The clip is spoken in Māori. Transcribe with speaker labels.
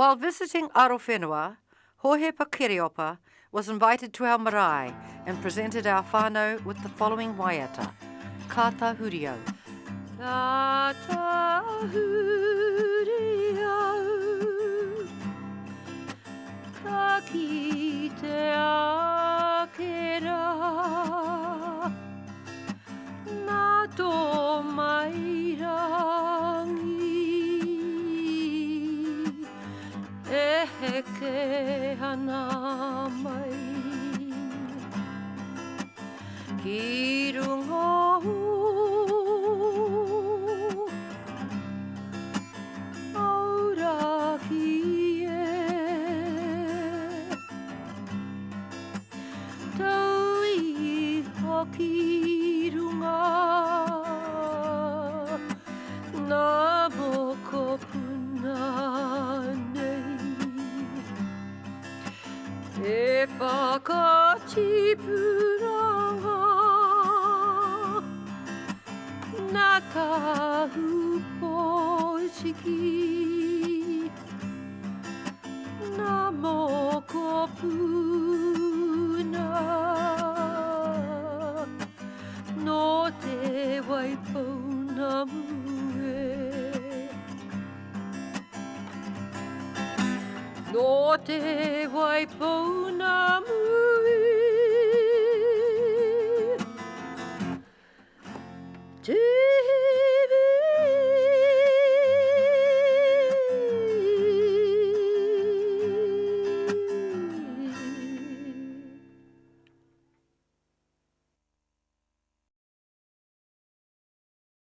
Speaker 1: While visiting Arowhenua, Hohepa Kereopa was invited to our marae and presented our whānau with the following waiata, Ka Tahuri Au. Ka tahuri au, ka kite ake rā, nā tō mairangi e heke ana mai ki runga o Aoraki e. Tau iho ki runga nā mokopuna nei. E whakatipuranga nā Tahupotiki, nā mokopuna nō Te Waipounamu e. Nō Te Waipounamu.